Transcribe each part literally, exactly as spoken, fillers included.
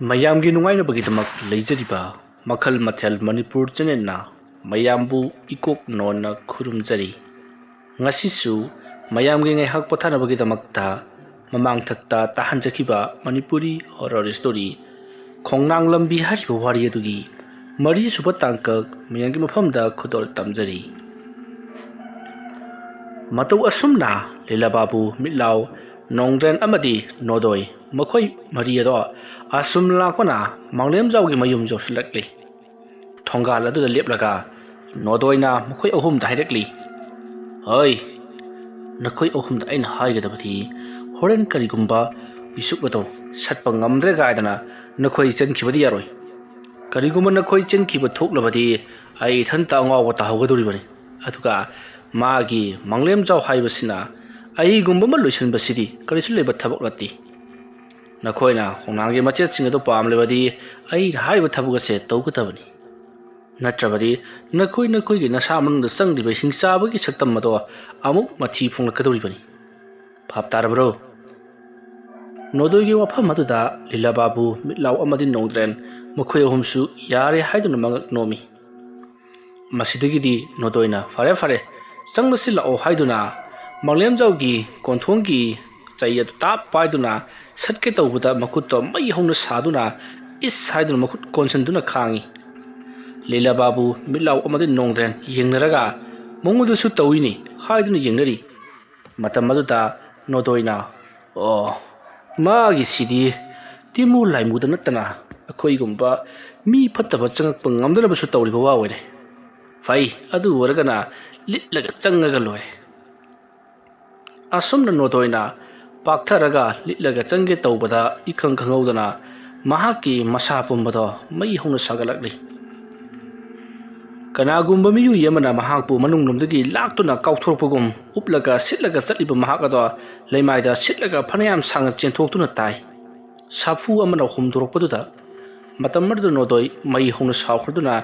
ꯃꯌꯥꯝꯒꯤ ꯅꯨꯡꯉꯥꯏꯅꯕꯒꯤꯗꯃꯛ ꯂꯩꯖꯔꯤꯕ ꯃꯈꯜ ꯃꯊꯦꯜ ꯃꯅꯤꯄꯨꯔ ꯆꯦꯅꯦꯜꯅ ꯃꯌꯥꯝꯕꯨ ꯏꯀꯣꯛ ꯅꯣꯟꯅ ꯈꯨꯔꯨꯝꯖꯔꯤ꯫ ꯉꯁꯤꯁꯨ ꯃꯌꯥꯝꯒꯤ ꯉꯥꯏꯍꯥꯛ ꯄꯣꯊꯥꯅꯕꯒꯤꯗꯃꯛꯇ ꯃꯃꯥꯡꯊꯛꯇ ꯇꯥꯍꯟꯖꯈꯤꯕ ꯃꯅꯤꯄꯨꯔꯤ ꯍꯣꯔꯔ ꯁ꯭ꯇꯣꯔꯤ ꯈꯣꯡꯅꯥꯡ ꯂꯝꯕꯤ ꯍꯥꯏꯔꯤꯕ ꯋꯥꯔꯤ ꯑꯗꯨꯒꯤ ꯃꯔꯤꯁꯨꯕ ꯇꯥꯡꯀꯛ ꯃꯌꯥꯝꯒꯤ ꯃꯐꯝꯗ ꯈꯨꯗꯣꯜ ꯇꯝꯖꯔꯤ꯫ ꯃꯇꯧ ꯑꯁꯨꯝꯅ ꯂꯤꯂꯥꯕꯥꯕꯨ, ꯃꯤꯠꯂꯥꯎ, ꯅꯣꯡꯗ꯭ꯔꯦꯟ ꯑꯃꯗꯤ ꯅꯣꯗꯣꯏ, ꯃꯈꯣꯏ ꯃꯔꯤ ꯑꯗꯣ ꯑꯁꯨꯝ ꯂꯥꯛꯄꯅ ꯃꯥꯡꯂꯦꯝꯖꯥꯎꯒꯤ ꯃꯌꯨꯝ ꯌꯧꯁꯤꯜꯂꯛꯂꯤ꯫ ꯊꯣꯡꯒꯥꯜ ꯑꯗꯨꯗ ꯂꯦꯞꯂꯒ ꯅꯣꯗꯣꯏꯅ ꯃꯈꯣꯏ ꯑꯍꯨꯝꯗ ꯍꯥꯏꯔꯛꯂꯤ, "ꯍꯣꯏ, ꯅꯈꯣꯏ ꯑꯍꯨꯝꯗ ꯑꯩꯅ ꯍꯥꯏꯒꯗꯕꯗꯤ, ꯍꯣꯔꯦꯟ ꯀꯔꯤꯒꯨꯝꯕ ꯃꯤꯁꯨꯛ ꯑꯗꯣ ꯁꯠꯄ ꯉꯝꯗ꯭ꯔꯦ ꯀꯥꯏꯗꯅ ꯅꯈꯣꯏ ꯆꯦꯟꯈꯤꯕꯗꯤ ꯌꯥꯔꯣꯏ꯫ ꯀꯔꯤꯒꯨꯝꯕ ꯅꯈꯣꯏ ꯆꯦꯟꯈꯤꯕ ꯊꯣꯛꯂꯕꯗꯤ ꯑꯩ ꯏꯊꯟꯇ ꯑꯉꯥꯎꯕ ꯇꯥꯍꯧꯒꯗꯧꯔꯤꯕꯅꯤ꯫ ꯑꯗꯨꯒ ꯃꯥꯒꯤ ꯃꯥꯡꯂꯦꯝꯖꯥꯎ ꯍꯥꯏꯕꯁꯤꯅ ꯑꯩꯒꯨꯝꯕ ꯑꯃ ꯂꯣꯏꯁꯤꯟꯕꯁꯤꯗꯤ ꯀꯔꯤꯁꯨ ꯂꯩꯕ ꯊꯕꯛ ꯅꯠꯇꯦ꯫ ꯅꯈꯣꯏꯅ ꯈꯣꯡꯅꯥꯡꯒꯤ ꯃꯆꯦꯠꯁꯤꯡ ꯑꯗꯨ ꯄꯥꯝꯂꯕꯗꯤ ꯑꯩꯅ ꯍꯥꯏꯔꯤꯕ ꯊꯕꯛ ꯑꯁꯦ ꯇꯧꯒꯗꯕꯅꯤ꯫ ꯅꯠꯇ꯭ꯔꯕꯗꯤ ꯅꯈꯣꯏ ꯅꯈꯣꯏꯒꯤ ꯅꯁꯥ ꯃꯅꯨꯡꯗ ꯆꯪꯂꯤꯕ ꯍꯤꯡꯆꯥꯕꯒꯤ ꯁꯛꯇꯝ ꯑꯗꯣ ꯑꯃꯨꯛ ꯃꯊꯤ ꯐꯣꯡꯂꯛꯀꯗꯧꯔꯤꯕꯅꯤ꯫ ꯚꯥꯞ ꯇꯥꯔꯕ꯭ꯔꯣ?" ꯅꯣꯗꯣꯏꯒꯤ ꯋꯥꯐꯝ ꯑꯗꯨꯗ ꯂꯤꯂꯥꯕꯥꯕꯨ, ꯃꯤꯠꯂꯥꯎ ꯑꯃꯗꯤ ꯅꯣꯡꯗ꯭ꯔꯦꯟ ꯃꯈꯣꯏ ꯑꯍꯨꯝꯁꯨ ꯌꯥꯔꯦ ꯍꯥꯏꯗꯨꯅ ꯃꯉꯛ ꯅꯣꯝꯃꯤ꯫ ꯃꯁꯤꯗꯒꯤꯗꯤ ꯅꯣꯗꯣꯏꯅ "ꯐꯔꯦ, ꯐꯔꯦ, ꯆꯪꯂꯁꯤ ꯂꯥꯛꯑꯣ" ꯍꯥꯏꯗꯨꯅ ꯃꯥꯡꯂꯦꯝꯖꯥꯎꯒꯤ ꯀꯣꯟꯊꯣꯡꯒꯤ ꯆꯩ ꯑꯗꯨ ꯇꯥꯞ ꯄꯥꯏꯗꯨꯅ ꯁꯠꯀꯦ ꯇꯧꯕꯗ ꯃꯈꯨꯠꯇꯣ ꯃꯩ ꯍꯧꯅ ꯁꯥꯗꯨꯅ "ꯏꯁ" ꯍꯥꯏꯗꯨꯅ ꯃꯈꯨꯠ ꯀꯣꯟꯁꯤꯟꯗꯨꯅ ꯈꯥꯡꯉꯤ꯫ ꯂꯤꯂꯥꯕꯥꯕꯨ, ꯃꯤꯠꯂꯥꯎ ꯑꯃꯗꯤ ꯅꯣꯡꯗ꯭ꯔꯦꯟ ꯌꯦꯡꯅꯔꯒ "ꯃꯉꯣꯟꯗꯁꯨ ꯇꯧꯏꯅꯤ" ꯍꯥꯏꯗꯨꯅ ꯌꯦꯡꯅꯔꯤ꯫ ꯃꯇꯝ ꯑꯗꯨꯗ ꯅꯣꯗꯣꯏꯅ, "ꯑꯣ, ꯃꯥꯒꯤꯁꯤꯗꯤ ꯇꯤꯃꯨ ꯂꯥꯏꯃꯨꯗ ꯅꯠꯇꯅ ꯑꯩꯈꯣꯏꯒꯨꯝꯕ ꯃꯤ ꯐꯠꯇꯕ ꯆꯪꯉꯛꯄ ꯉꯝꯗꯅꯕꯁꯨ ꯇꯧꯔꯤꯕ ꯋꯥ ꯑꯣꯏꯔꯦ꯫ ꯐꯩ, ꯑꯗꯨ ꯑꯣꯏꯔꯒꯅ ꯂꯤꯠꯂꯒ ꯆꯪꯉꯒ ꯂꯣꯏꯔꯦ"꯫ ꯑꯁꯨꯝꯅ ꯅꯣꯗꯣꯏꯅ ꯄꯥꯛꯊꯔꯒ ꯂꯤꯠꯂꯒ ꯆꯪꯒꯦ ꯇꯧꯕꯗ ꯏꯈꯪ ꯈꯪꯍꯧꯗꯅ ꯃꯍꯥꯛꯀꯤ ꯃꯁꯥ ꯄꯨꯝꯕꯗꯣ ꯃꯩ ꯍꯧꯅ ꯁꯥꯒꯠꯂꯛꯂꯤ꯫ ꯀꯅꯥꯒꯨꯝꯕ ꯃꯤꯑꯣꯏ ꯑꯃꯅ ꯃꯍꯥꯛꯄꯨ ꯃꯅꯨꯡꯂꯣꯝꯗꯒꯤ ꯂꯥꯛꯇꯨꯅ ꯀꯥꯎꯊꯣꯔꯛꯄꯒꯨꯝ ꯎꯞꯂꯒ ꯁꯤꯠꯂꯒ ꯆꯠꯂꯤꯕ ꯃꯍꯥꯛ ꯑꯗꯣ ꯂꯩꯃꯥꯏꯗ ꯁꯤꯠꯂꯒ ꯐꯅꯌꯥꯝ ꯁꯥꯡꯅ ꯆꯦꯟꯊꯣꯛꯇꯨꯅ ꯇꯥꯏ꯫ ꯁꯥꯐꯨ ꯑꯃꯅ ꯍꯨꯝꯗꯣꯔꯛꯄꯗꯨꯗ ꯃꯇꯝ ꯑꯗꯨꯗ ꯅꯣꯗꯣꯏ ꯃꯩ ꯍꯧꯅ ꯁꯥꯎꯈ꯭ꯔꯗꯨꯅ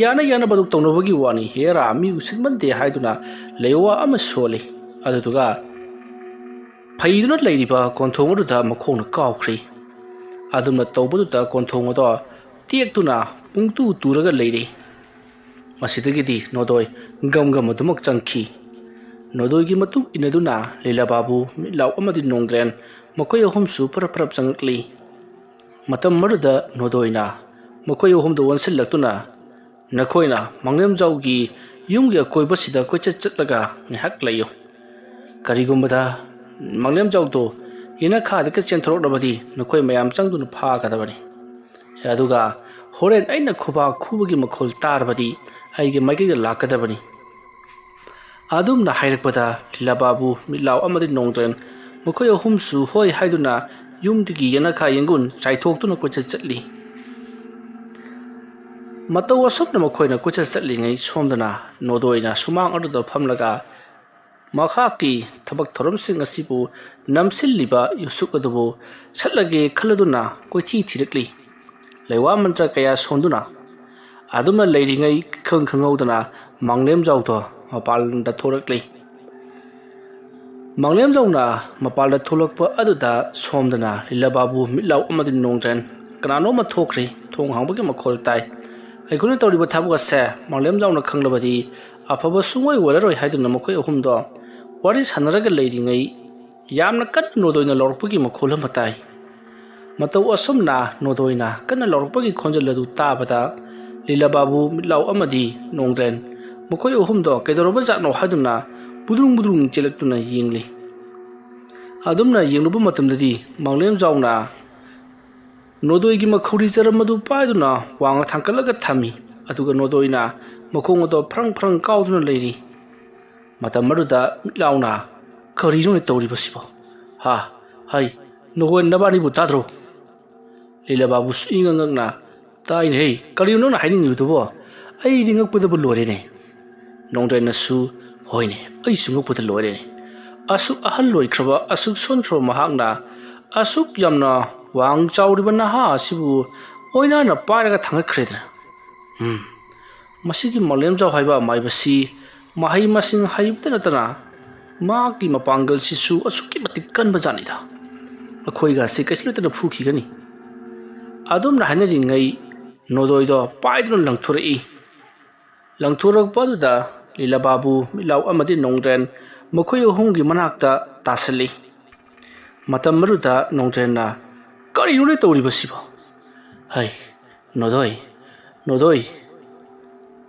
ꯌꯥꯅ ꯌꯥꯅꯕ ꯑꯗꯨ ꯇꯧꯅꯕꯒꯤ ꯋꯥꯅꯤ, ꯍꯦꯔꯥ, ꯃꯤ ꯎꯁꯤꯠꯃꯟꯗꯦ ꯍꯥꯏꯗꯨꯅ ꯂꯩꯋꯥ ꯑꯃ ꯁꯣꯜꯂꯤ꯫ ꯑꯗꯨꯗꯨꯒ ꯐꯩꯗꯨꯅ ꯂꯩꯔꯤꯕ ꯀꯣꯟꯊꯣꯡ ꯑꯗꯨꯗ ꯃꯈꯣꯡꯅ ꯀꯥꯎꯈ꯭ꯔꯦ꯫ ꯑꯗꯨꯝꯅ ꯇꯧꯕꯗꯨꯗ ꯀꯣꯟꯊꯣꯡ ꯑꯗꯣ ꯇꯦꯛꯇꯨꯅ ꯄꯨꯡꯇꯨ ꯇꯨꯔꯒ ꯂꯩꯔꯦ꯫ ꯃꯁꯤꯗꯒꯤꯗꯤ ꯅꯣꯗꯣꯏ ꯒꯝ ꯒꯝ ꯑꯗꯨꯃꯛ ꯆꯪꯈꯤ꯫ ꯅꯣꯗꯣꯏꯒꯤ ꯃꯇꯨꯡ ꯏꯟꯅꯗꯨꯅ ꯂꯤꯂꯥ ꯕꯥꯕꯨ, ꯃꯤꯠꯂꯥꯎ ꯑꯃꯗꯤ ꯅꯣꯡꯗ꯭ꯔꯦꯟ ꯃꯈꯣꯏ ꯑꯍꯨꯝꯁꯨ ꯄꯔꯞ ꯄꯔꯞ ꯆꯪꯂꯛꯂꯤ꯫ ꯃꯇꯝ ꯑꯗꯨꯗ ꯅꯣꯗꯣꯏꯅ ꯃꯈꯣꯏ ꯑꯍꯨꯝꯗ ꯑꯣꯟꯁꯤꯜꯂꯛꯇꯨꯅ, "ꯅꯈꯣꯏꯅ ꯃꯥꯡꯂꯦꯝꯖꯥꯎꯒꯤ ꯌꯨꯝꯒꯤ ꯑꯀꯣꯏꯕꯁꯤꯗ ꯀꯣꯏꯆꯠ ꯆꯠꯂꯒ ꯉꯥꯏꯍꯥꯛ ꯂꯩꯌꯨ꯫ ꯀꯔꯤꯒꯨꯝꯕꯗ ꯃꯥꯡꯂꯦꯝꯖꯥꯎꯗꯣ ꯌꯦꯅꯈꯥꯗꯒ ꯆꯦꯟꯊꯣꯔꯛꯂꯕꯗꯤ ꯅꯈꯣꯏ ꯃꯌꯥꯝ ꯆꯪꯗꯨꯅ ꯐꯥꯒꯗꯕꯅꯤ꯫ ꯑꯗꯨꯒ ꯍꯣꯔꯦꯟ ꯑꯩꯅ ꯈꯨꯕꯥꯛ ꯈꯨꯕꯒꯤ ꯃꯈꯣꯜ ꯇꯥꯔꯕꯗꯤ ꯑꯩꯒꯤ ꯃꯥꯏꯀꯩꯗ ꯂꯥꯛꯀꯗꯕꯅꯤ"꯫ ꯑꯗꯨꯝꯅ ꯍꯥꯏꯔꯛꯄꯗ ꯂꯤꯂꯥ ꯕꯥꯕꯨ, ꯃꯤꯠꯂꯥꯎ ꯑꯃꯗꯤ ꯅꯣꯡꯗ꯭ꯔꯦꯟ ꯃꯈꯣꯏ ꯑꯍꯨꯝꯁꯨ ꯍꯣꯏ ꯍꯥꯏꯗꯨꯅ ꯌꯨꯝꯗꯨꯒꯤ ꯌꯦꯅꯈꯥ ꯌꯦꯡꯒꯨꯟ ꯆꯥꯏꯊꯣꯛꯇꯨꯅ ꯀꯣꯏꯆꯠ ꯆꯠꯂꯤ꯫ ꯃꯇꯧ ꯑꯁꯨꯝꯅ ꯃꯈꯣꯏꯅ ꯀꯣꯏꯆꯠ ꯆꯠꯂꯤꯉꯩ ꯁꯣꯝꯗꯅ ꯅꯣꯗꯣꯏꯅ ꯁꯨꯃꯥꯡ ꯑꯗꯨꯗ ꯐꯝꯂꯒ ꯃꯍꯥꯛꯀꯤ ꯊꯕꯛ ꯊꯧꯔꯝꯁꯤꯡ ꯑꯁꯤꯕꯨ ꯅꯝꯁꯤꯜꯂꯤꯕ ꯌꯨꯁꯨꯞ ꯑꯗꯨꯕꯨ ꯁꯠꯂꯒꯦ ꯈꯜꯂꯗꯨꯅ ꯀꯣꯏꯊꯤ ꯊꯤꯔꯛꯂꯤ꯫ ꯂꯩꯋꯥ ꯃꯟꯇ꯭ꯔ ꯀꯌꯥ ꯁꯣꯟꯗꯨꯅ ꯑꯗꯨꯝꯅ ꯂꯩꯔꯤꯉꯩ ꯏꯈꯪ ꯈꯪꯍꯧꯗꯅ ꯃꯥꯡꯂꯦꯝꯖꯥꯎꯗꯣ ꯃꯄꯥꯟꯗ ꯊꯣꯔꯛꯂꯤ꯫ ꯃꯥꯡꯂꯦꯝꯖꯥꯎꯅ ꯃꯄꯥꯟꯗ ꯊꯣꯛꯂꯛꯄ ꯑꯗꯨꯗ ꯁꯣꯝꯗꯅ ꯂꯤꯂꯥ ꯕꯥꯕꯨ, ꯃꯤꯠꯂꯥꯎ ꯑꯃꯗꯤ ꯅꯣꯡꯗ꯭ꯔꯦꯟ ꯀꯅꯥꯅꯣꯝꯃ ꯊꯣꯛꯈ꯭ꯔꯦ꯫ ꯊꯣꯡ ꯍꯥꯡꯕꯒꯤ ꯃꯈꯣꯜ ꯇꯥꯏ꯫ "ꯑꯩꯈꯣꯏꯅ ꯇꯧꯔꯤꯕ ꯊꯕꯛ ꯑꯁꯦ ꯃꯥꯡꯂꯦꯝꯖꯥꯎꯅ ꯈꯪꯂꯕꯗꯤ ꯑꯐꯕ ꯁꯨꯡꯑꯣꯏ ꯑꯣꯏꯔꯔꯣꯏ" ꯍꯥꯏꯗꯨꯅ ꯃꯈꯣꯏ ꯑꯍꯨꯝꯗꯣ ꯋꯥꯔꯤ ꯁꯥꯟꯅꯔꯒ ꯂꯩꯔꯤꯉꯩ ꯌꯥꯝꯅ ꯀꯟꯅ ꯅꯣꯗꯣꯏꯅ ꯂꯥꯎꯔꯛꯄꯒꯤ ꯃꯈꯣꯜ ꯑꯃ ꯇꯥꯏ꯫ ꯃꯇꯧ ꯑꯁꯨꯝꯅ ꯅꯣꯗꯣꯏꯅ ꯀꯟꯅ ꯂꯥꯎꯔꯛꯄꯒꯤ ꯈꯣꯟꯖꯦꯜ ꯑꯗꯨ ꯇꯥꯕꯗ ꯂꯤꯂꯥ ꯕꯥꯕꯨ, ꯃꯤꯠꯂꯥꯎ ꯑꯃꯗꯤ ꯅꯣꯡꯗ꯭ꯔꯦꯟ ꯃꯈꯣꯏ ꯑꯍꯨꯝꯗꯣ ꯀꯩꯗꯧꯔꯕꯖꯥꯠꯅꯣ ꯍꯥꯏꯗꯨꯅ ꯕꯨꯗ꯭ꯔꯨꯡ ꯕꯨꯗ꯭ꯔꯨꯡ ꯆꯦꯜꯂꯛꯇꯨꯅ ꯌꯦꯡꯂꯤ꯫ ꯑꯗꯨꯝꯅ ꯌꯦꯡꯂꯨꯕ ꯃꯇꯝꯗꯗꯤ ꯃꯥꯡꯂꯦꯝꯖꯥꯎꯅ ꯅꯣꯗꯣꯏꯒꯤ ꯃꯈꯧꯔꯤ ꯆꯔꯝ ꯑꯗꯨ ꯄꯥꯏꯗꯨꯅ ꯋꯥꯡꯅ ꯊꯥꯡꯒꯠꯂꯒ ꯊꯝꯃꯤ꯫ ꯑꯗꯨꯒ ꯅꯣꯗꯣꯏꯅ ꯃꯈꯣꯡ ꯑꯗꯣ ꯐ꯭ꯔꯪ ꯐ꯭ꯔꯪ ꯀꯥꯎꯗꯨꯅ ꯂꯩꯔꯤ꯫ ꯃꯇꯝ ꯑꯗꯨꯗ ꯃꯤꯠꯂꯥꯎꯅ, "ꯀꯔꯤꯅꯣꯅꯦ ꯇꯧꯔꯤꯕꯁꯤꯕꯣ? ꯍꯥ? ꯍꯩ, ꯅꯈꯣꯏ ꯅꯕꯥꯅꯤꯕꯨ ꯇꯥꯗ꯭ꯔꯣ?" ꯂꯤꯂꯥ ꯕꯥꯕꯨꯁꯨ ꯏꯉꯛ ꯉꯛꯅ, "ꯇꯥꯏꯅꯦ ꯍꯦ, ꯀꯔꯤꯅꯣ ꯅꯪꯅ ꯍꯥꯏꯅꯤꯡꯉꯤꯕꯗꯨꯕꯣ? ꯑꯩꯗꯤ ꯉꯛꯄꯗꯕꯨ ꯂꯣꯏꯔꯦꯅꯦ"꯫ ꯅꯣꯡꯗ꯭ꯔꯦꯟꯅꯁꯨ, "ꯍꯣꯏꯅꯦ, ꯑꯩꯁꯨ ꯉꯛꯄꯗ ꯂꯣꯏꯔꯦꯅꯦ꯫ ꯑꯁꯨꯛ ꯑꯍꯜ ꯑꯣꯏꯈ꯭ꯔꯕ, ꯑꯁꯨꯛ ꯁꯣꯟꯈ꯭ꯔꯕ ꯃꯍꯥꯛꯅ ꯑꯁꯨꯛ ꯌꯥꯝꯅ ꯋꯥꯡ ꯆꯥꯎꯔꯤꯕ ꯅꯍꯥ ꯑꯁꯤꯕꯨ ꯑꯣꯏꯅꯥꯅ ꯄꯥꯏꯔꯒ ꯊꯥꯡꯒꯠꯈ꯭ꯔꯦꯗꯅ꯫ ꯎꯝ, ꯃꯁꯤꯒꯤ ꯃꯥꯂꯦꯝꯖꯥꯎ ꯍꯥꯏꯕ ꯑꯃꯥꯏꯕꯁꯤ ꯃꯍꯩ ꯃꯁꯤꯡ ꯍꯩꯕꯇ ꯅꯠꯇꯅ ꯃꯍꯥꯛꯀꯤ ꯃꯄꯥꯡꯒꯜꯁꯤꯁꯨ ꯑꯁꯨꯛꯀꯤ ꯃꯇꯤꯛ ꯀꯟꯕ ꯖꯥꯠꯅꯤꯗ꯫ ꯑꯩꯈꯣꯏꯒꯁꯤ ꯀꯩꯁꯨ ꯂꯩꯇꯅ ꯐꯨꯈꯤꯒꯅꯤ"꯫ ꯑꯗꯨꯝꯅ ꯍꯥꯏꯅꯔꯤꯉꯩ ꯅꯣꯗꯣꯏꯗꯣ ꯄꯥꯏꯗꯨꯅ ꯂꯪꯊꯣꯔꯛꯏ꯫ ꯂꯪꯊꯣꯔꯛꯄ ꯑꯗꯨꯗ ꯂꯤꯂꯥ ꯕꯥꯕꯨ, ꯃꯤꯠꯂꯥꯎ ꯑꯃꯗꯤ ꯅꯣꯡꯗ꯭ꯔꯦꯟ ꯃꯈꯣꯏ ꯑꯍꯨꯝꯒꯤ ꯃꯅꯥꯛꯇ ꯇꯥꯁꯤꯜꯂꯤ꯫ ꯃꯇꯝ ꯑꯗꯨꯗ ꯅꯣꯡꯗ꯭ꯔꯦꯟꯅ, "ꯀꯔꯤꯅꯣꯅꯦ ꯇꯧꯔꯤꯕꯁꯤꯕꯣ? ꯍꯩ, ꯅꯣꯗꯣꯏ, ꯅꯣꯗꯣꯏ!"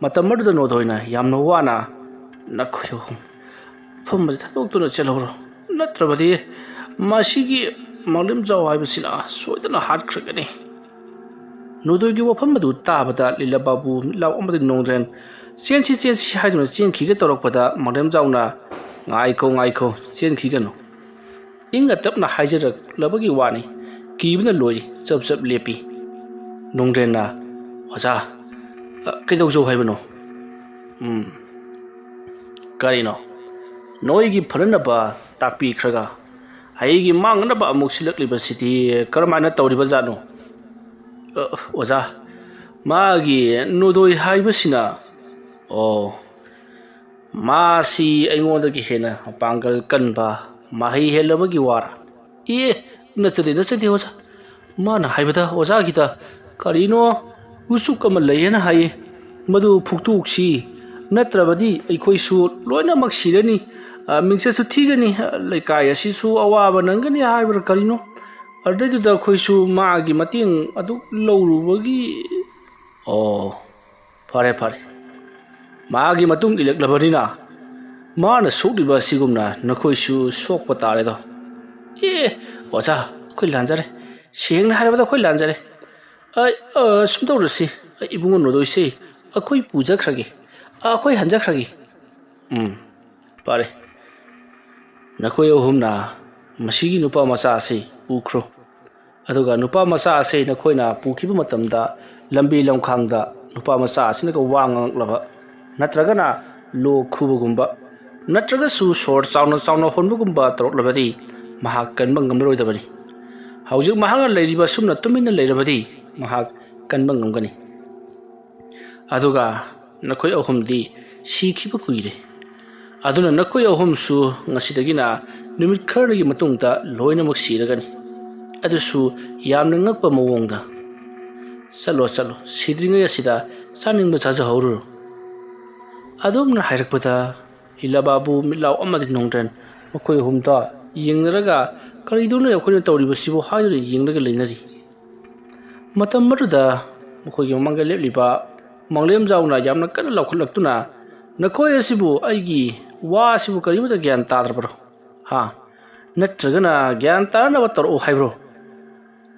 ꯃꯇꯝ ꯑꯗꯨꯗ ꯅꯣꯗꯣꯏꯅ ꯌꯥꯝꯅ ꯋꯥꯅ, "ꯅꯈꯣꯏ ꯑꯍꯨꯝ ꯃꯐꯝ ꯑꯁꯤ ꯊꯥꯗꯣꯛꯇꯨꯅ ꯆꯦꯜꯍꯧꯔꯣ, ꯅꯠꯇ꯭ꯔꯕꯗꯤ ꯃꯁꯤꯒꯤ ꯃꯥꯡꯂꯦꯝꯖꯥꯎ ꯍꯥꯏꯕꯁꯤꯅ ꯁꯣꯏꯗꯅ ꯍꯥꯠꯈ꯭ꯔꯒꯅꯤ꯫" ꯅꯣꯗꯣꯏꯒꯤ ꯋꯥꯐꯝ ꯑꯗꯨ ꯇꯥꯕꯗ ꯂꯤꯂꯥ ꯕꯥꯕꯨ, ꯃꯤꯠꯂꯥꯎ ꯑꯃꯗꯤ ꯅꯣꯡꯗ꯭ꯔꯦꯟ, "ꯆꯦꯟꯁꯤ, ꯆꯦꯟꯁꯤ" ꯍꯥꯏꯗꯨꯅ ꯆꯦꯟꯈꯤꯒꯦ ꯇꯧꯔꯛꯄꯗ ꯃꯥꯡꯂꯦꯝꯖꯥꯎꯅ, "ꯉꯥꯏꯈꯣ, ꯉꯥꯏꯈꯣ, ꯆꯦꯟꯈꯤꯒꯅꯨ꯫ ꯏꯪꯅ ꯇꯞꯅ ꯍꯥꯏꯖꯔꯛꯂꯕꯒꯤ ꯋꯥꯅꯤ, ꯀꯤꯕꯅ ꯂꯣꯏꯔꯤ", ꯆꯞ ꯆꯞ ꯂꯦꯞꯄꯤ꯫ ꯅꯣꯡꯗ꯭ꯔꯦꯟꯅ, "ꯑꯣꯖꯥ, ꯑ, ꯀꯩꯗꯧꯖꯧ ꯍꯥꯏꯕꯅꯣ?" "ꯎꯝ, ꯀꯔꯤꯅꯣ? ꯅꯣꯏꯒꯤ ꯐꯅꯅꯕ ꯇꯥꯛꯄꯤꯈ꯭ꯔꯒ ꯑꯩꯒꯤ ꯃꯥꯡꯅꯅꯕ ꯑꯃꯨꯛ ꯁꯤꯜꯂꯛꯂꯤꯕꯁꯤꯗꯤ ꯀꯔꯝꯍꯥꯏꯅ ꯇꯧꯔꯤꯕꯖꯥꯠꯅꯣ?" "ꯑ, ꯑꯣꯖꯥ, ꯃꯥꯒꯤ ꯅꯣꯗꯣꯏ ꯍꯥꯏꯕꯁꯤꯅ"꯫ "ꯑꯣ, ꯃꯥꯁꯤ ꯑꯩꯉꯣꯟꯗꯒꯤ ꯍꯦꯟꯅ ꯃꯄꯥꯡꯒꯜ ꯀꯟꯕ, ꯃꯍꯩ ꯍꯦꯜꯂꯕꯒꯤ ꯋꯥꯔ?" "ꯑꯦ, ꯅꯠꯆꯗꯦ, ꯅꯠꯆꯗꯦ ꯑꯣꯖꯥ꯫ ꯃꯥꯅ ꯍꯥꯏꯕꯗ ꯑꯣꯖꯥꯒꯤꯗ ꯀꯔꯤꯅꯣ ꯎꯆꯨꯛ ꯑꯃ ꯂꯩꯌꯦꯅ ꯍꯥꯏꯌꯦ꯫ ꯃꯗꯨ ꯐꯨꯛꯇꯣꯛꯁꯤ, ꯅꯠꯇ꯭ꯔꯕꯗꯤ ꯑꯩꯈꯣꯏꯁꯨ ꯂꯣꯏꯅꯃꯛ ꯁꯤꯔꯅꯤ, ꯑ, ꯃꯤꯡꯆꯠꯁꯨ ꯊꯤꯒꯅꯤ, ꯑ, ꯂꯩꯀꯥꯏ ꯑꯁꯤꯁꯨ ꯑꯋꯥꯕ ꯅꯪꯒꯅꯤ ꯍꯥꯏꯕ꯭ꯔꯥ ꯀꯔꯤꯅꯣ꯫ ꯑꯗꯨꯗꯩꯗꯨꯗ ꯑꯩꯈꯣꯏꯁꯨ ꯃꯥꯒꯤ ꯃꯇꯦꯡ ꯑꯗꯨ ꯂꯧꯔꯨꯕꯒꯤ"꯫ "ꯑꯣ, ꯐꯔꯦ, ꯐꯔꯦ꯫ ꯃꯥꯒꯤ ꯃꯇꯨꯡ ꯏꯜꯂꯛꯂꯕꯅꯤꯅ ꯃꯥꯅ ꯁꯣꯛꯂꯤꯕ ꯑꯁꯤꯒꯨꯝꯅ ꯅꯈꯣꯏꯁꯨ ꯁꯣꯛꯄ ꯇꯥꯔꯦꯗꯣ꯫" "ꯑꯦ, ꯑꯣꯖꯥ, ꯑꯩꯈꯣꯏ ꯂꯥꯟꯖꯔꯦ꯫ ꯁꯦꯡꯅ ꯍꯥꯏꯔꯕꯗ ꯑꯩꯈꯣꯏ ꯂꯥꯟꯖꯔꯦ꯫ ꯑꯩ, ꯑ, ꯁꯨꯝ ꯇꯧꯔꯁꯤ꯫ ꯑꯩ ꯏꯕꯨꯡꯉꯣ ꯅꯣꯗꯣꯏꯁꯦ ꯑꯩꯈꯣꯏ ꯄꯨꯖꯈ꯭ꯔꯒꯦ꯫ ꯑ, ꯑꯩꯈꯣꯏ ꯍꯟꯖꯈ꯭ꯔꯒꯦ꯫" "ꯎꯝ, ꯐꯔꯦ꯫ ꯅꯈꯣꯏ ꯑꯍꯨꯝꯅ ꯃꯁꯤꯒꯤ ꯅꯨꯄꯥ ꯃꯆꯥ ꯑꯁꯤ ꯄꯨꯈ꯭ꯔꯣ꯫ ꯑꯗꯨꯒ ꯅꯨꯄꯥ ꯃꯆꯥ ꯑꯁꯤ ꯅꯈꯣꯏꯅ ꯄꯨꯈꯤꯕ ꯃꯇꯝꯗ ꯂꯝꯕꯤ ꯂꯝꯈꯥꯡꯗ ꯅꯨꯄꯥ ꯃꯆꯥ ꯑꯁꯤꯅꯒ ꯋꯥ ꯉꯥꯡꯂꯛꯂꯕ, ꯅꯠꯇ꯭ꯔꯒꯅ ꯂꯣꯛ ꯈꯨꯕꯒꯨꯝꯕ, ꯅꯠꯇ꯭ꯔꯒꯁꯨ ꯁꯣꯔ ꯆꯥꯎꯅ ꯆꯥꯎꯅ ꯍꯣꯟꯕꯒꯨꯝꯕ ꯇꯧꯔꯛꯂꯕꯗꯤ ꯃꯍꯥꯛ ꯀꯟꯕ ꯉꯝꯂꯔꯣꯏꯗꯕꯅꯤ꯫ ꯍꯧꯖꯤꯛ ꯃꯍꯥꯛꯅ ꯂꯩꯔꯤꯕ ꯑꯁꯨꯝꯅ ꯇꯨꯃꯤꯟꯅ ꯂꯩꯔꯕꯗꯤ ꯃꯍꯥꯛ ꯀꯟꯕ ꯉꯝꯒꯅꯤ꯫ ꯑꯗꯨꯒ ꯅꯈꯣꯏ ꯑꯍꯨꯝꯗꯤ ꯁꯤꯈꯤꯕ ꯀꯨꯏꯔꯦ꯫ ꯑꯗꯨꯅ ꯅꯈꯣꯏ ꯑꯍꯨꯝꯁꯨ ꯉꯁꯤꯗꯒꯤꯅ ꯅꯨꯃꯤꯠ ꯈꯔꯅꯤꯒꯤ ꯃꯇꯨꯡꯗ ꯂꯣꯏꯅꯃꯛ ꯁꯤꯔꯒꯅꯤ꯫ ꯑꯗꯨꯁꯨ ꯌꯥꯝꯅ ꯉꯛꯄ ꯃꯑꯣꯡꯗ꯫ "ꯆꯠꯂꯣ, ꯆꯠꯂꯣ, ꯁꯤꯗ꯭ꯔꯤꯉꯩ ꯑꯁꯤꯗ ꯆꯥꯅꯤꯡꯕ ꯆꯥꯖꯍꯧꯔꯨꯔꯣ"꯫ ꯑꯗꯨꯝꯅ ꯍꯥꯏꯔꯛꯄꯗ ꯂꯤꯂꯥ ꯕꯥꯕꯨ, ꯃꯤꯠꯂꯥꯎ ꯑꯃꯗꯤ ꯅꯣꯡꯗ꯭ꯔꯦꯟ ꯃꯈꯣꯏ ꯑꯍꯨꯝꯗꯣ ꯌꯦꯡꯅꯔꯒ, "ꯀꯔꯤꯗꯧꯅꯣ ꯑꯩꯈꯣꯏꯅ ꯇꯧꯔꯤꯕꯁꯤꯕꯨ?" ꯍꯥꯏꯗꯨꯅ ꯌꯦꯡꯂꯒ ꯂꯩꯅꯔꯤ꯫ ꯃꯇꯝ ꯑꯗꯨꯗ ꯃꯈꯣꯏꯒꯤ ꯃꯃꯥꯡꯗ ꯂꯦꯞꯂꯤꯕ ꯃꯥꯡꯂꯦꯝꯖꯥꯎꯅ ꯌꯥꯝꯅ ꯀꯟꯅ ꯂꯥꯎꯈꯠꯂꯛꯇꯨꯅ, "ꯅꯈꯣꯏ ꯑꯁꯤꯕꯨ ꯑꯩꯒꯤ ꯋꯥ ꯑꯁꯤꯕꯨ ꯀꯔꯤꯃꯠꯇ ꯒ꯭ꯌꯥꯟ ꯇꯥꯗ꯭ꯔꯕ꯭ꯔꯣ? ꯍꯥ? ꯅꯠꯇ꯭ꯔꯒꯅ ꯒ꯭ꯌꯥꯟ ꯇꯥꯅꯕ ꯇꯧꯔꯛꯑꯣ ꯍꯥꯏꯕ꯭ꯔꯣ?"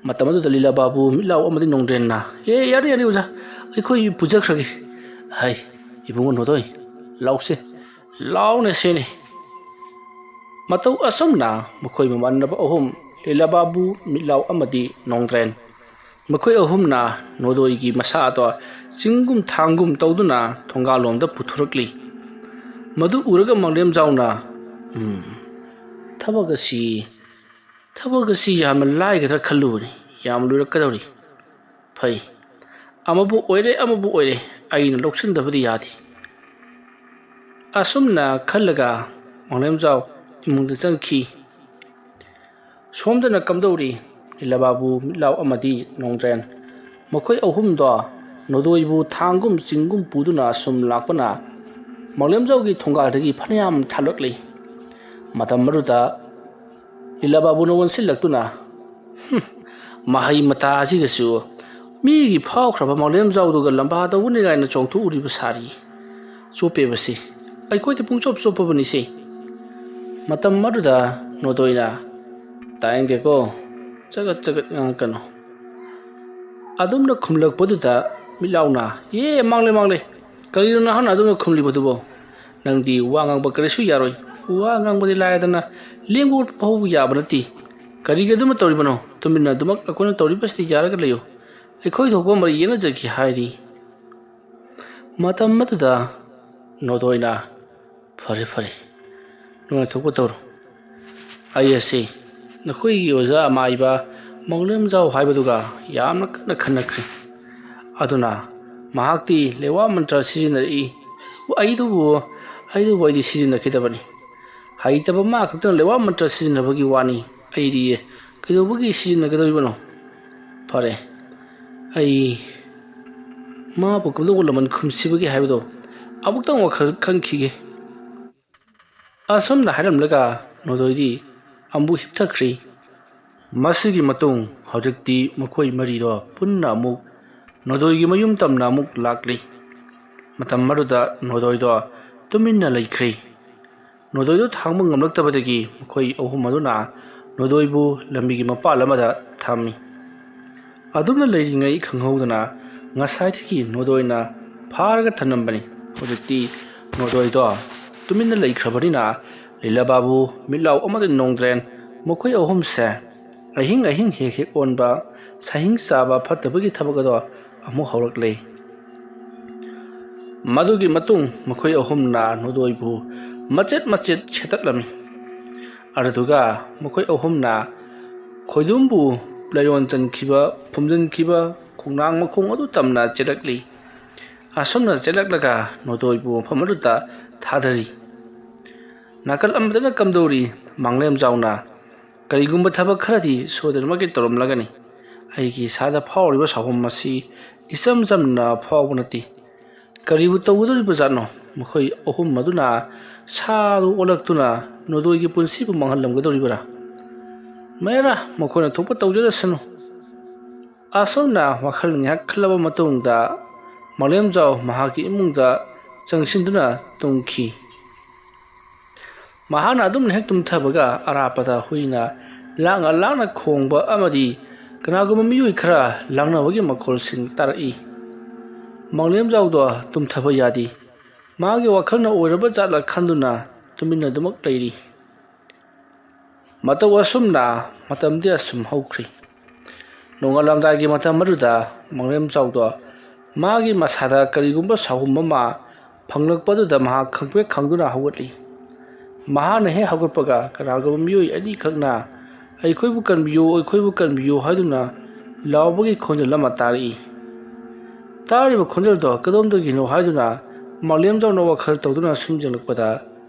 ꯃꯇꯝ ꯑꯗꯨꯗ ꯂꯤꯂꯥ ꯕꯥꯕꯨ, ꯃꯤꯠꯂꯥꯎ ꯑꯃꯗꯤ ꯅꯣꯡꯗ꯭ꯔꯦꯟꯅ, "ꯑꯦ, ꯌꯥꯔꯦ, ꯌꯥꯔꯦ, ꯑꯣꯖꯥ, ꯑꯩꯈꯣꯏ ꯄꯨꯖꯈ꯭ꯔꯒꯦ꯫ ꯍꯥꯏ, ꯏꯕꯨꯡꯉꯣ ꯅꯣꯗꯣꯏ, ꯂꯥꯎꯁꯦ, ꯂꯥꯎꯅꯦ ꯁꯦꯅꯦ"꯫ ꯃꯇꯧ ꯑꯁꯨꯝꯅ ꯃꯈꯣꯏ ꯃꯃꯥꯟꯅꯕ ꯑꯍꯨꯝ, ꯂꯤꯂꯥ ꯕꯥꯕꯨ, ꯃꯤꯠꯂꯥꯎ ꯑꯃꯗꯤ ꯅꯣꯡꯗ꯭ꯔꯦꯟ, ꯃꯈꯣꯏ ꯑꯍꯨꯝꯅ ꯅꯣꯗꯣꯏꯒꯤ ꯃꯁꯥꯗꯣ ꯆꯤꯡꯒꯨꯝ ꯊꯥꯡꯒꯨꯝ ꯇꯧꯗꯨꯅ ꯊꯣꯡꯒꯥꯜꯂꯣꯝꯗ ꯄꯨꯊꯣꯔꯛꯂꯤ꯫ ꯃꯗꯨ ꯎꯔꯒ ꯃꯥꯡꯂꯦꯝꯖꯥꯎꯅ, "ꯎꯝ, ꯊꯕꯛ ꯑꯁꯤ, ꯊꯕꯛ ꯑꯁꯤ ꯌꯥꯝꯅ ꯂꯥꯏꯒꯗ꯭ꯔꯥ ꯈꯜꯂꯨꯕꯅꯤ, ꯌꯥꯝ ꯂꯨꯔꯛꯀꯗꯧꯔꯤ꯫ ꯐꯩ, ꯑꯃꯕꯨ ꯑꯣꯏꯔꯦ, ꯑꯃꯕꯨ ꯑꯣꯏꯔꯦ, ꯑꯩꯅ ꯂꯧꯁꯤꯟꯗꯕꯗꯤ ꯌꯥꯗꯦ"꯫ ꯑꯁꯨꯝꯅ ꯈꯜꯂꯒ ꯃꯥꯡꯂꯦꯝꯖꯥꯎ ꯏꯃꯨꯡꯗ ꯆꯪꯈꯤ꯫ ꯁꯣꯝꯗꯅ ꯀꯝꯗꯧꯔꯤ? ꯂꯤꯂꯥꯕꯥꯕꯨ, ꯃꯤꯠꯂꯥꯎ ꯑꯃꯗꯤ ꯅꯣꯡꯗ꯭ꯔꯦꯟ, ꯃꯈꯣꯏ ꯑꯍꯨꯝꯗꯣ ꯅꯣꯗꯣꯏꯕꯨ ꯊꯥꯡꯒꯨꯝ ꯆꯤꯡꯒꯨꯝ ꯄꯨꯗꯨꯅ ꯁꯨꯝ ꯂꯥꯛꯄꯅ ꯃꯥꯡꯂꯦꯝꯖꯥꯎꯒꯤ ꯊꯣꯡꯒꯥꯜꯗꯒꯤ ꯐꯅꯌꯥꯝ ꯊꯥꯂꯛꯂꯤ꯫ ꯃꯇꯝ ꯑꯗꯨꯗ ꯂꯤꯂꯥꯕꯥꯕꯨꯅ ꯑꯣꯟꯁꯤꯜꯂꯛꯇꯨꯅ, "ꯍꯨꯝ, ꯃꯍꯩ ꯃꯇꯥ ꯑꯁꯤꯒꯁꯨ ꯃꯤꯒꯤ ꯐꯥꯎꯈ꯭ꯔꯕ ꯃꯥꯡꯂꯦꯝꯖꯥꯎꯗꯨꯒ ꯂꯝꯕꯥ ꯇꯧꯒꯅꯤ ꯀꯥꯏꯅ ꯆꯣꯡꯊꯣꯛꯎꯔꯤꯕ ꯁꯥꯔꯤ꯫ ꯆꯣꯞꯄꯦꯕꯁꯤ꯫ ꯑꯩꯈꯣꯏꯗꯤ ꯄꯨꯡꯆꯣꯞ ꯆꯣꯞꯄꯕꯅꯤꯁꯦ"꯫ ꯃꯇꯝ ꯑꯗꯨꯗ ꯅꯣꯗꯣꯏꯅ, "ꯇꯥꯅꯤꯡꯗꯦꯀꯣ, ꯆꯒꯠ ꯆꯒꯠ ꯉꯥꯡꯉꯛꯀꯅꯨ"꯫ ꯑꯗꯨꯝꯅ ꯈꯨꯝꯂꯛꯄꯗꯨꯗ ꯃꯤꯠꯂꯥꯎꯅ, "ꯑꯦ, ꯃꯥꯡꯂꯦ, ꯃꯥꯡꯂꯦ, ꯀꯔꯤꯅꯣ ꯅꯍꯥꯛꯅ ꯑꯗꯨꯝꯅ ꯈꯨꯝꯂꯤꯕꯗꯨꯕꯣ? ꯅꯪꯗꯤ ꯋꯥ ꯉꯥꯡꯕ ꯀꯔꯤꯁꯨ ꯌꯥꯔꯣꯏ꯫ ꯋꯥ ꯉꯥꯡꯕꯗꯤ ꯂꯥꯏꯔꯗꯅ ꯂꯦꯡꯕ ꯑꯣꯠꯄ ꯐꯥꯎꯕ ꯌꯥꯕ ꯅꯠꯇꯦ꯫ ꯀꯔꯤꯒꯤ ꯑꯗꯨꯝꯅ ꯇꯧꯔꯤꯕꯅꯣ? ꯇꯨꯃꯤꯟꯅ ꯑꯗꯨꯃꯛ ꯑꯩꯈꯣꯏꯅ ꯇꯧꯔꯤꯕꯁꯤꯗ ꯌꯥꯔꯒ ꯂꯩꯌꯨ꯫ ꯑꯩꯈꯣꯏ ꯊꯣꯛꯄ ꯃꯔꯩ ꯌꯦꯠꯅꯖꯒꯦ" ꯍꯥꯏꯔꯤ꯫ ꯃꯇꯝ ꯑꯗꯨꯗ ꯅꯣꯗꯣꯏꯅ, "ꯐꯔꯦ, ꯐꯔꯦ, ꯅꯨꯡꯉꯥꯏꯊꯣꯛꯄ ꯇꯧꯔꯣ꯫ ꯑꯩ ꯑꯁꯤ ꯅꯈꯣꯏꯒꯤ ꯑꯣꯖꯥ ꯑꯃꯥꯏꯕ ꯃꯥꯡꯂꯦꯝꯖꯥꯎ ꯍꯥꯏꯕꯗꯨꯒ ꯌꯥꯝꯅ ꯀꯟꯅ ꯈꯟꯅꯈ꯭ꯔꯦ꯫ ꯑꯗꯨꯅ ꯃꯍꯥꯛꯇꯤ ꯂꯩꯋꯥ ꯃꯟꯇ꯭ꯔ ꯁꯤꯖꯤꯟꯅꯔꯛꯏ꯫ ꯑꯩꯗꯨꯕꯨ, ꯑꯩꯗꯨꯕꯨ ꯑꯩꯗꯤ ꯁꯤꯖꯤꯟꯅꯈꯤꯗꯕꯅꯤ꯫ ꯍꯩꯇꯕ ꯃꯥ ꯈꯛꯇꯅ ꯂꯩꯋꯥ ꯃꯟꯇ꯭ꯔ ꯁꯤꯖꯤꯟꯅꯕꯒꯤ ꯋꯥꯅꯤ꯫ ꯑꯩꯗꯤ ꯀꯩꯗꯧꯕꯒꯤ ꯁꯤꯖꯤꯟꯅꯒꯗꯧꯔꯤꯕꯅꯣ? ꯐꯔꯦ, ꯑꯩ ꯃꯥꯕꯨ ꯀꯝꯗꯧꯕ ꯂꯃꯟ ꯈꯨꯝꯁꯤꯕꯒꯦ ꯍꯥꯏꯕꯗꯣ ꯑꯃꯨꯛꯇꯪ ꯋꯥꯈꯜ ꯈꯟꯈꯤꯒꯦ꯫ ꯑꯁꯨꯝꯅ ꯍꯥꯏꯔꯝꯂꯒ ꯅꯣꯗꯣꯏꯗꯤ ꯑꯃꯨꯛ ꯍꯤꯞꯊꯈ꯭ꯔꯤ꯫ ꯃꯁꯤꯒꯤ ꯃꯇꯨꯡ ꯍꯧꯖꯤꯛꯇꯤ ꯃꯈꯣꯏ ꯃꯔꯤꯗꯣ ꯄꯨꯟꯅ ꯑꯃꯨꯛ ꯅꯣꯗꯣꯏꯒꯤ ꯃꯌꯨꯝ ꯇꯝꯅ ꯑꯃꯨꯛ ꯂꯥꯛꯂꯤ꯫ ꯃꯇꯝ ꯑꯗꯨꯗ ꯅꯣꯗꯣꯏꯗꯣ ꯇꯨꯃꯤꯟꯅ ꯂꯩꯈ꯭ꯔꯤ꯫ ꯅꯣꯗꯣꯏꯗꯣ ꯊꯥꯡꯕ ꯉꯝꯂꯛꯇꯕꯗꯒꯤ ꯃꯈꯣꯏ ꯑꯍꯨꯝ ꯑꯗꯨꯅ ꯅꯣꯗꯣꯏꯕꯨ ꯂꯝꯕꯤꯒꯤ ꯃꯄꯥꯜ ꯑꯃꯗ ꯊꯝꯃꯤ꯫ ꯑꯗꯨꯝꯅ ꯂꯩꯔꯤꯉꯩ ꯈꯪꯍꯧꯗꯅ ꯉꯁꯥꯏꯗꯒꯤ ꯅꯣꯗꯣꯏꯅ ꯐꯥꯔꯒ ꯊꯝꯂꯝꯕꯅꯤ꯫ ꯍꯧꯖꯤꯛꯇꯤ ꯅꯣꯗꯣꯏꯗꯣ ꯇꯨꯃꯤꯟꯅ ꯂꯩꯈ꯭ꯔꯕꯅꯤꯅ ꯂꯤꯂꯥꯕꯥꯕꯨ ꯃꯤꯠꯂꯥꯎ ꯑꯃꯗ ꯅꯣꯡꯗ꯭ꯔꯦꯟ꯫ ꯃꯈꯣꯏ ꯑꯍꯨꯝꯁꯦ ꯑꯍꯤꯡ ꯑꯍꯤꯡ ꯍꯦꯛ ꯍꯦꯛ ꯑꯣꯟꯕ ꯁꯥꯍꯤꯡ ꯆꯥꯕ ꯐꯠꯇꯕꯒꯤ ꯊꯕꯛ ꯑꯗꯣ ꯑꯃꯨꯛ ꯍꯧꯔꯛꯂꯦ꯫ ꯃꯗꯨꯒꯤ ꯃꯇꯨꯡ ꯃꯈꯣꯏ ꯑꯍꯨꯝꯅ ꯅꯣꯗꯣꯏꯕꯨ ꯃꯆꯦꯠ ꯃꯆꯦꯠ ꯁꯦꯠꯇꯠꯂꯝꯃꯤ꯫ ꯑꯗꯨꯗꯨꯒ ꯃꯈꯣꯏ ꯑꯍꯨꯝꯅ ꯈꯣꯏꯗꯨꯝꯕꯨ ꯂꯥꯏꯑꯣꯟ ꯆꯟꯈꯤꯕ, ꯐꯨꯝꯖꯤꯟꯈꯤꯕ ꯈꯣꯡꯅꯥꯡ ꯃꯈꯣꯡ ꯑꯗꯨ ꯇꯝꯅ ꯆꯦꯜꯂꯛꯂꯤ꯫ ꯑꯁꯨꯝꯅ ꯆꯦꯜꯂꯛꯂꯒ ꯅꯣꯗꯣꯏꯕꯨ ꯃꯐꯝ ꯑꯗꯨꯗ ꯊꯥꯗꯔꯤ꯫ ꯅꯥꯀꯜ ꯑꯃꯗꯅ ꯀꯝꯗꯧꯔꯤ? ꯃꯥꯡꯂꯦꯝꯖꯥꯎꯅ ꯀꯔꯤꯒꯨꯝꯕ ꯊꯕꯛ ꯈꯔꯗꯤ ꯁꯣꯏꯗꯅꯃꯛꯀꯤ ꯇꯧꯔꯝꯂꯒꯅꯤ꯫ ꯑꯩꯒꯤ ꯏꯁꯥꯗ ꯐꯥꯎꯔꯤꯕ ꯁꯥꯎꯍꯨꯝ ꯑꯁꯤ ꯏꯆꯝ ꯆꯝꯅ ꯐꯥꯎꯕ ꯅꯠꯇꯦ꯫ ꯀꯔꯤꯕꯨ ꯇꯧꯒꯗꯧꯔꯤꯕꯖꯥꯠꯅꯣ? ꯃꯈꯣꯏ ꯑꯍꯨꯝ ꯑꯗꯨꯅ ꯁꯥꯗꯨ ꯑꯣꯜꯂꯛꯇꯨꯅ ꯅꯣꯗꯣꯏꯒꯤ ꯄꯨꯟꯁꯤꯕꯨ ꯃꯥꯡꯍꯜꯂꯝꯒꯗꯧꯔꯤꯕꯔꯥ? ꯃꯦꯔꯥ, ꯃꯈꯣꯏꯅ ꯊꯣꯛꯄ ꯇꯧꯖꯔꯁꯅꯨ꯫ ꯑꯁꯨꯝꯅ ꯋꯥꯈꯜ ꯉꯥꯏꯍꯥꯛ ꯈꯜꯂꯕ ꯃꯇꯨꯡꯗ ꯃꯥꯂꯦꯝꯖꯥꯎ ꯃꯍꯥꯛꯀꯤ ꯏꯃꯨꯡꯗ ꯆꯪꯁꯤꯟꯗꯨꯅ ꯇꯨꯝꯈꯤ꯫ ꯃꯍꯥꯛꯅ ꯑꯗꯨꯝꯅ ꯍꯦꯛ ꯇꯨꯝꯊꯕꯒ ꯑꯔꯥꯞꯄꯗ ꯍꯨꯏꯅ ꯂꯥꯡꯅ ꯂꯥꯡꯅ ꯈꯣꯡꯕ ꯑꯃꯗꯤ ꯀꯅꯥꯒꯨꯝꯕ ꯃꯤꯑꯣꯏ ꯈꯔ ꯂꯥꯡꯅꯕꯒꯤ ꯃꯈꯣꯜꯁꯤꯡ ꯇꯥꯔꯛꯏ꯫ ꯃꯥꯂꯦꯝꯖꯥꯎꯗꯣ ꯇꯨꯝꯊꯕ ꯌꯥꯗꯦ꯫ ꯃꯥꯒꯤ ꯋꯥꯈꯜꯅ ꯑꯣꯏꯔꯕ ꯖꯥꯠꯂ ꯈꯟꯗꯨꯅ ꯇꯨꯃꯤꯟꯅꯗꯨꯃꯛ ꯂꯩꯔꯤ꯫ ꯃꯇꯧ ꯑꯁꯨꯝꯅ ꯃꯇꯝꯗꯤ ꯑꯁꯨꯝ ꯍꯧꯈ꯭ꯔꯤ꯫ ꯅꯣꯡꯉꯥꯜꯂꯝꯗꯥꯏꯒꯤ ꯃꯇꯝ ꯑꯗꯨꯗ ꯃꯥꯂꯦꯝꯖꯥꯎꯗꯣ ꯃꯥꯒꯤ ꯃꯁꯥꯗ ꯀꯔꯤꯒꯨꯝꯕ ꯁꯥꯎꯍꯨꯝ ꯑꯃ ꯐꯪꯂꯛꯄ ꯑꯗꯨꯗ ꯃꯍꯥꯛ ꯈꯪꯄ꯭ꯔꯦꯛ ꯈꯪꯗꯨꯅ ꯍꯧꯒꯠꯂꯤ꯫ ꯃꯍꯥꯛꯅ ꯍꯦꯛ ꯍꯧꯒꯠꯄꯒ ꯀꯅꯥꯒꯨꯝꯕ ꯃꯤꯑꯣꯏ ꯑꯅꯤꯈꯛꯅ "ꯑꯩꯈꯣꯏꯕꯨ ꯀꯟꯕꯤꯌꯨ, ꯑꯩꯈꯣꯏꯕꯨ ꯀꯟꯕꯤꯌꯨ" ꯍꯥꯏꯗꯨꯅ ꯂꯥꯎꯕꯒꯤ ꯈꯣꯟꯖꯦꯜ ꯑꯃ ꯇꯥꯔꯛꯏ꯫ ꯇꯥꯔꯤꯕ ꯈꯣꯟꯖꯦꯜꯗꯣ ꯀꯗꯣꯝꯗꯒꯤꯅꯣ ꯍꯥꯏꯗꯨꯅ ꯃꯥꯂꯦꯝꯖꯥꯎꯅ ꯋꯥꯈꯜ ꯇꯧꯗꯨꯅ ꯁꯨꯝ ꯌꯦꯡꯂꯛꯄꯗ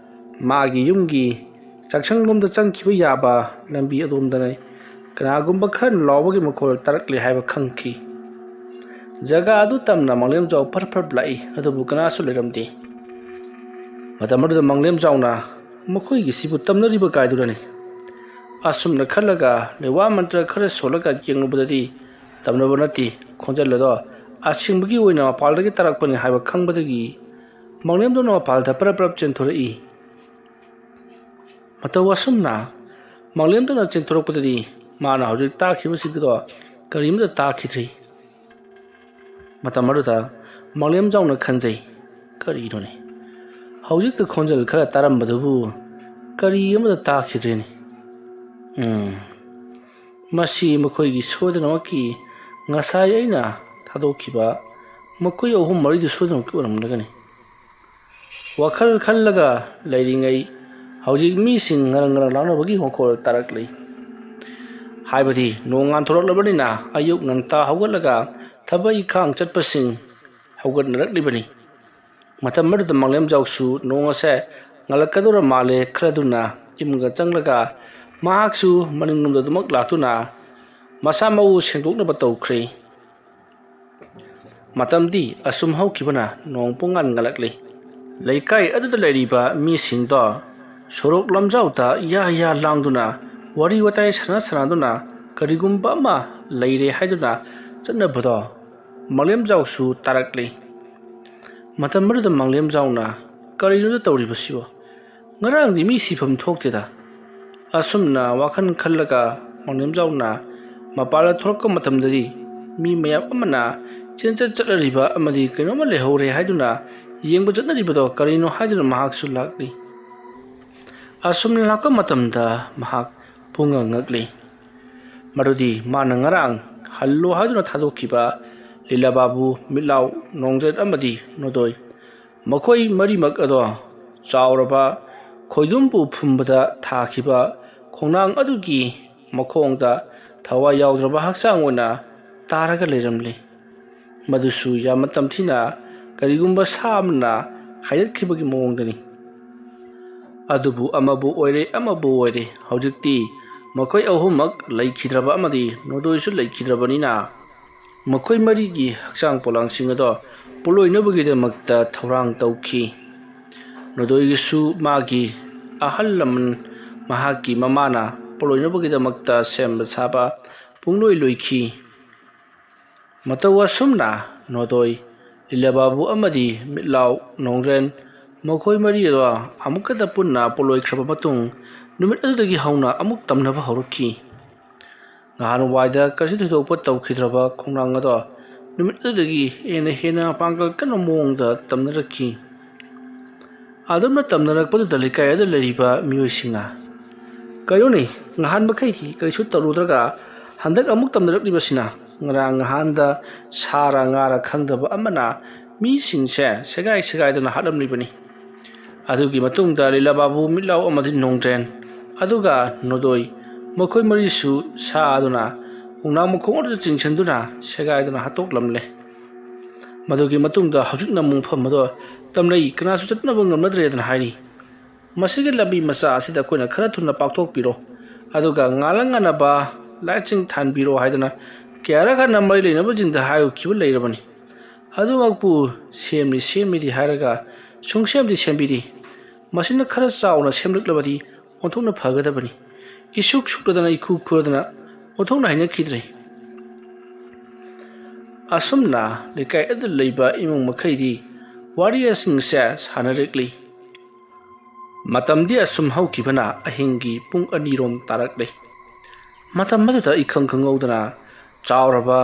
ꯃꯥꯒꯤ ꯌꯨꯝꯒꯤ ꯆꯥꯛꯁꯪꯂꯣꯝꯗ ꯆꯪꯈꯤꯕ ꯌꯥꯕ ꯂꯝꯕꯤ ꯑꯗꯣꯝꯗꯅ ꯀꯅꯥꯒꯨꯝꯕ ꯈꯔꯅ ꯂꯥꯎꯕꯒꯤ ꯃꯈꯣꯜ ꯇꯥꯔꯛꯂꯦ ꯍꯥꯏꯕ ꯈꯪꯈꯤ꯫ ꯖꯒꯥ ꯑꯗꯨ ꯇꯝꯅ ꯃꯪꯂꯦꯝꯖꯥꯎ ꯐꯔꯞ ꯐꯔꯞ ꯂꯥꯛꯏ, ꯑꯗꯨꯕꯨ ꯀꯅꯥꯁꯨ ꯂꯩꯔꯝꯗꯦ꯫ ꯃꯇꯝ ꯑꯗꯨꯗ ꯃꯪꯂꯦꯝꯖꯥꯎꯅ "ꯃꯈꯣꯏꯒꯤꯁꯤꯕꯨ ꯇꯝꯅꯔꯤꯕ ꯀꯥꯏꯗꯨꯔꯅꯤ?" ꯑꯁꯨꯝꯅ ꯈꯜꯂꯒ ꯂꯩꯋꯥ ꯃꯟꯇ꯭ꯔ ꯈꯔ ꯁꯣꯜꯂꯒ ꯌꯦꯡꯂꯨꯕꯗꯗꯤ ꯇꯝꯅꯕ ꯅꯠꯇꯦ, ꯈꯣꯟꯖꯦꯜ ꯑꯗꯣ ꯑꯁꯦꯡꯕꯒꯤ ꯑꯣꯏꯅ ꯃꯄꯥꯜꯗꯒꯤ ꯇꯥꯔꯛꯄꯅꯤ ꯍꯥꯏꯕ ꯈꯪꯕꯗꯒꯤ ꯃꯪꯂꯦꯝꯖꯥꯎꯅ ꯃꯄꯥꯜꯗ ꯄꯔꯞ ꯄꯔꯞ ꯆꯦꯟꯊꯣꯔꯛꯏ꯫ ꯃꯇꯧ ꯑꯁꯨꯝꯅ ꯃꯪꯂꯦꯝꯖꯥꯎꯅ ꯆꯦꯟꯊꯣꯔꯛꯄꯗꯗꯤ ꯃꯥꯅ ꯍꯧꯖꯤꯛ ꯇꯥꯈꯤꯕꯁꯤꯡꯗꯣ ꯀꯔꯤꯃꯠꯇ ꯇꯥꯈꯤꯗ꯭ꯔꯤ꯫ ꯃꯇꯝ ꯑꯗꯨꯗ ꯃꯪꯂꯦꯝꯖꯥꯎꯅ ꯈꯟꯖꯩ, "ꯀꯔꯤꯅꯣꯅꯦ? ꯍꯧꯖꯤꯛꯇ ꯈꯣꯟꯖꯦꯜ ꯈꯔ ꯇꯥꯔꯝꯕꯗꯨꯕꯨ ꯀꯔꯤ ꯑꯃꯠꯇ ꯇꯥꯈꯤꯗ꯭ꯔꯦꯅꯦ꯫ ꯎꯝ, ꯃꯁꯤ ꯃꯈꯣꯏꯒꯤ ꯁꯣꯏꯗꯅꯃꯛꯀꯤ ꯉꯁꯥꯏ ꯑꯩꯅ ꯊꯥꯗꯣꯛꯈꯤꯕ ꯃꯈꯣꯏ ꯑꯍꯨꯝ ꯃꯔꯤꯗꯨ ꯁꯣꯏꯗꯅꯃꯛꯀꯤ ꯑꯣꯏꯔꯝꯂꯒꯅꯤ"꯫ ꯋꯥꯈꯜ ꯈꯜꯂꯒ ꯂꯩꯔꯤꯉꯩ ꯍꯧꯖꯤꯛ ꯃꯤꯁꯤꯡ ꯉꯔꯪ ꯉꯔꯪ ꯂꯥꯎꯅꯕꯒꯤ ꯃꯈꯣꯜ ꯇꯥꯔꯛꯂꯤ꯫ ꯍꯥꯏꯕꯗꯤ ꯅꯣꯡ ꯉꯥꯟꯊꯣꯔꯛꯂꯕꯅꯤꯅ ꯑꯌꯨꯛ ꯉꯟꯇꯥ ꯍꯧꯒꯠꯂꯒ ꯊꯕꯛ ꯏꯪꯈꯥꯡ ꯆꯠꯄꯁꯤꯡ ꯍꯧꯒꯠꯅꯔꯛꯂꯤꯕꯅꯤ꯫ ꯃꯇꯝ ꯑꯗꯨꯗ ꯃꯪꯂꯦꯝꯖꯥꯎꯁꯨ ꯅꯣꯡ ꯑꯁꯦ ꯉꯜꯂꯛꯀꯗꯧꯔ ꯃꯥꯜꯂꯦ ꯈꯜꯂꯗꯨꯅ ꯏꯃꯨꯡꯗ ꯆꯪꯂꯒ ꯃꯍꯥꯛꯁꯨ ꯃꯅꯤꯡꯂꯣꯝꯗ ꯑꯗꯨꯃꯛ ꯂꯥꯛꯇꯨꯅ ꯃꯁꯥ ꯃꯎ ꯁꯦꯡꯗꯣꯛꯅꯕ ꯇꯧꯈ꯭ꯔꯦ꯫ ꯃꯇꯝꯗꯤ ꯑꯁꯨꯝ ꯍꯧꯈꯤꯕꯅ ꯅꯣꯡ ꯄꯨꯡꯉꯥꯟ ꯉꯜꯂꯛꯂꯤ꯫ ꯂꯩꯀꯥꯏ ꯑꯗꯨꯗ ꯂꯩꯔꯤꯕ ꯃꯤꯁꯤꯡꯗꯣ ꯁꯣꯔꯣꯛ ꯂꯝꯖꯥꯎꯗ ꯌꯥ ꯌꯥ ꯂꯥꯡꯗꯨꯅ ꯋꯥꯔꯤ ꯋꯥꯇꯥꯏ ꯁꯥꯟꯅ ꯁꯥꯟꯅꯗꯨꯅ ꯀꯔꯤꯒꯨꯝꯕ ꯑꯃ ꯂꯩꯔꯦ ꯍꯥꯏꯗꯨꯅ ꯆꯠꯅꯕꯗꯣ ꯃꯪꯂꯦꯝꯖꯥꯎꯁꯨ ꯇꯥꯔꯛꯂꯤ꯫ ꯃꯇꯝ ꯑꯗꯨꯗ ꯃꯪꯂꯦꯝꯖꯥꯎꯅ "ꯀꯔꯤꯅꯣꯗ ꯇꯧꯔꯤꯕꯁꯤꯕꯣ? ꯉꯔꯥꯡꯗꯤ ꯃꯤ ꯁꯤꯐꯝ ꯊꯣꯛꯇꯦꯗ"꯫ ꯑꯁꯨꯝꯅ ꯋꯥꯈꯜ ꯈꯜꯂꯒ ꯃꯪꯂꯦꯝꯖꯥꯎꯅ ꯃꯄꯥꯟꯗ ꯊꯣꯛꯂꯛꯄ ꯃꯇꯝꯗꯗꯤ ꯃꯤ ꯃꯌꯥꯝ ꯑꯃꯅ ꯆꯦꯟꯆꯠ ꯆꯠꯅꯔꯤꯕ ꯑꯃꯗꯤ ꯀꯩꯅꯣꯝꯃ ꯂꯩꯍꯧꯔꯦ ꯍꯥꯏꯗꯨꯅ ꯌꯦꯡꯕ ꯆꯠꯅꯔꯤꯕꯗꯣ ꯀꯔꯤꯅꯣ ꯍꯥꯏꯗꯨꯅ ꯃꯍꯥꯛꯁꯨ ꯂꯥꯛꯂꯤ꯫ ꯑꯁꯨꯝꯅ ꯂꯥꯛꯄ ꯃꯇꯝꯗ ꯃꯍꯥꯛ ꯄꯨꯡꯉꯛ ꯉꯛꯂꯤ꯫ ꯃꯗꯨꯗꯤ ꯃꯥꯅ ꯉꯔꯥꯡ ꯍꯜꯂꯣ ꯍꯥꯏꯗꯨꯅ ꯊꯥꯗꯣꯛꯈꯤꯕ ꯂꯤꯂꯥ ꯕꯥꯕꯨ, ꯃꯤꯠꯂꯥꯎ, ꯅꯣꯡꯖꯠ ꯑꯃꯗꯤ ꯅꯣꯗꯣꯏ, ꯃꯈꯣꯏ ꯃꯔꯤꯃꯛ ꯑꯗꯣ ꯆꯥꯎꯔꯕ ꯈꯣꯏꯗꯨꯝꯕꯨ ꯐꯨꯝꯕꯗ ꯊꯥꯈꯤꯕ ꯈꯣꯡꯅꯥꯡ ꯑꯗꯨꯒꯤ ꯃꯈꯣꯡꯗ ꯊꯋꯥꯏ ꯌꯥꯎꯗ꯭ꯔꯕ ꯍꯛꯆꯥꯡ ꯑꯣꯏꯅ ꯇꯥꯔꯒ ꯂꯩꯔꯝꯂꯤ꯫ ꯃꯗꯨꯁꯨ ꯌꯥꯝꯅ ꯇꯝꯊꯤꯅ ꯀꯔꯤꯒꯨꯝꯕ ꯁꯥ ꯑꯃꯅ ꯍꯥꯏꯗꯠꯈꯤꯕꯒꯤ ꯃꯑꯣꯡꯗꯅꯤ꯫ ꯑꯗꯨꯕꯨ ꯑꯃꯕꯨ ꯑꯣꯏꯔꯦ, ꯑꯃꯕꯨ ꯑꯣꯏꯔꯦ, ꯍꯧꯖꯤꯛꯇꯤ ꯃꯈꯣꯏ ꯑꯍꯨꯝꯃꯛ ꯂꯩꯈꯤꯗ꯭ꯔꯕ ꯑꯃꯗꯤ ꯅꯣꯗꯣꯏꯁꯨ ꯂꯩꯈꯤꯗ꯭ꯔꯕꯅꯤꯅ ꯃꯈꯣꯏ ꯃꯔꯤꯒꯤ ꯍꯛꯆꯥꯡ ꯄꯣꯂꯥꯡꯁꯤꯡ ꯑꯗꯣ ꯄꯣꯠꯂꯣꯏꯅꯕꯒꯤꯗꯃꯛꯇ ꯊꯧꯔꯥꯡ ꯇꯧꯈꯤ꯫ ꯅꯣꯗꯣꯏꯒꯤꯁꯨ ꯃꯥꯒꯤ ꯑꯍꯜ ꯂꯃꯟ, ꯃꯍꯥꯛꯀꯤ ꯃꯃꯥꯅ ꯄꯣꯠꯂꯣꯏꯅꯕꯒꯤꯗꯃꯛꯇ ꯁꯦꯝꯕ ꯁꯥꯕ ꯄꯨꯡꯂꯣꯏ ꯂꯣꯏꯈꯤ꯫ ꯃꯇꯧ ꯑꯁꯨꯝꯅ ꯅꯣꯗꯣꯏ, ꯂꯤꯂꯥꯕꯥꯕꯨ ꯑꯃꯗꯤ ꯃꯤꯠꯂꯥꯎ ꯅꯣꯡꯗ꯭ꯔꯦꯟ, ꯃꯈꯣꯏ ꯃꯔꯤ ꯑꯗꯣ ꯑꯃꯨꯛꯀꯗ ꯄꯨꯟꯅ ꯄꯣꯠꯂꯣꯏꯈ꯭ꯔꯕ ꯃꯇꯨꯡ, ꯅꯨꯃꯤꯠ ꯑꯗꯨꯗꯒꯤ ꯍꯧꯅ ꯑꯃꯨꯛ ꯇꯝꯅꯕ ꯍꯧꯔꯛꯈꯤ꯫ ꯉꯍꯥꯟꯋꯥꯏꯗ ꯀꯔꯤꯁꯨ ꯊꯣꯏꯗꯣꯛꯄ ꯇꯧꯈꯤꯗ꯭ꯔꯕ ꯈꯣꯡꯅꯥꯡ ꯑꯗꯣ ꯅꯨꯃꯤꯠ ꯑꯗꯨꯗꯒꯤ ꯍꯦꯟꯅ ꯍꯦꯟꯅ ꯃꯄꯥꯡꯒꯜ ꯀꯟꯕ ꯃꯑꯣꯡꯗ ꯇꯝꯅꯔꯛꯈꯤ꯫ ꯑꯗꯨꯝꯅ ꯇꯝꯅꯔꯛꯄꯗꯨꯗ ꯂꯩꯀꯥꯏ ꯑꯗꯨꯗ ꯂꯩꯔꯤꯕ ꯃꯤꯑꯣꯏꯁꯤꯡꯅ, "ꯀꯩꯅꯣꯅꯦ, ꯉꯍꯥꯟ ꯃꯈꯩꯗꯤ ꯀꯔꯤꯁꯨ ꯇꯧꯔꯨꯗ꯭ꯔꯒ ꯍꯟꯗꯛ ꯑꯃꯨꯛ ꯇꯝꯅꯔꯛꯂꯤꯕꯁꯤꯅ? ꯉꯔꯥꯡ ꯉꯍꯥꯟꯗ ꯁꯥꯔ ꯉꯥꯔ ꯈꯪꯗꯕ ꯑꯃꯅ ꯃꯤꯁꯤꯡꯁꯦ ꯁꯦꯒꯥꯏ ꯁꯦꯒꯥꯏꯗꯨꯅ ꯍꯥꯠꯂꯝꯂꯤꯕꯅꯤ꯫" ꯑꯗꯨꯒꯤ ꯃꯇꯨꯡꯗ ꯂꯤꯂꯥꯕꯥꯕꯨ, ꯃꯤꯠꯂꯥꯎ ꯑꯃꯗꯤ ꯅꯣꯡꯗ꯭ꯔꯦꯟ, ꯑꯗꯨꯒ ꯅꯣꯗꯣꯏ, ꯃꯈꯣꯏ ꯃꯔꯤꯁꯨ ꯁꯥꯗꯨꯅ ꯈꯣꯡꯅꯥꯡ ꯃꯈꯣꯡ ꯑꯗꯨꯗ ꯆꯤꯡꯁꯤꯟꯗꯨꯅ ꯁꯦꯒꯥꯏꯗꯨꯅ ꯍꯥꯠꯇꯣꯛꯂꯝꯂꯦ꯫ ꯃꯗꯨꯒꯤ ꯃꯇꯨꯡꯗ ꯍꯧꯖꯤꯛꯅ ꯃꯐꯝ ꯑꯗꯣ ꯇꯝꯅꯩ, ꯀꯅꯥꯁꯨ ꯆꯠꯅꯕ ꯉꯝꯅꯗ꯭ꯔꯦꯗꯅ ꯍꯥꯏꯔꯤ꯫ ꯃꯁꯤꯒꯤ ꯂꯝꯕꯤ ꯃꯆꯥ ꯑꯁꯤꯗ ꯑꯩꯈꯣꯏꯅ ꯈꯔ ꯊꯨꯅ ꯄꯥꯛꯊꯣꯛꯄꯤꯔꯣ, ꯑꯗꯨꯒ ꯉꯥꯜꯂ ꯉꯥꯟꯅꯕ ꯂꯥꯏꯠꯁꯤꯡ ꯊꯥꯟꯕꯤꯔꯣ ꯍꯥꯏꯗꯅ ꯀꯌꯥꯔꯛ ꯍꯟꯅ ꯃꯔꯤ ꯂꯩꯅꯕꯁꯤꯡꯗ ꯍꯥꯏꯈꯤꯕ ꯂꯩꯔꯕꯅꯤ꯫ ꯑꯗꯨꯃꯛꯄꯨ ꯁꯦꯝꯂꯤ ꯁꯦꯝꯂꯤꯗꯤ ꯍꯥꯏꯔꯒ ꯁꯨꯡꯁꯦꯝꯗꯤ ꯁꯦꯝꯕꯤꯗꯦ꯫ ꯃꯁꯤꯅ ꯈꯔ ꯆꯥꯎꯅ ꯁꯦꯝꯂꯛꯂꯕꯗꯤ ꯑꯣꯟꯊꯣꯛꯅ ꯐꯒꯗꯕꯅꯤ꯫ ꯏꯁꯨꯛ ꯁꯨꯛꯂꯗꯅ, ꯏꯈꯨ ꯈꯨꯔꯗꯅ ꯑꯣꯟꯊꯣꯛꯅ ꯍꯩꯅꯈꯤꯗ꯭ꯔꯦ꯫ ꯑꯁꯨꯝꯅ ꯂꯩꯀꯥꯏ ꯑꯗꯨꯗ ꯂꯩꯕ ꯏꯃꯨꯡ ꯃꯈꯩꯗꯤ ꯋꯥꯔꯤ ꯑꯁꯤꯡꯁꯦ ꯁꯥꯟꯅꯔꯛꯂꯤ꯫ ꯃꯇꯝꯗꯤ ꯑꯁꯨꯝ ꯍꯧꯈꯤꯕꯅ ꯑꯍꯤꯡꯒꯤ ꯄꯨꯡ ꯑꯅꯤꯔꯣꯝ ꯇꯥꯔꯛꯂꯦ꯫ ꯃꯇꯝ ꯑꯗꯨꯗ ꯏꯈꯪ ꯈꯪꯍꯧꯗꯅ ꯆꯥꯎꯔꯕ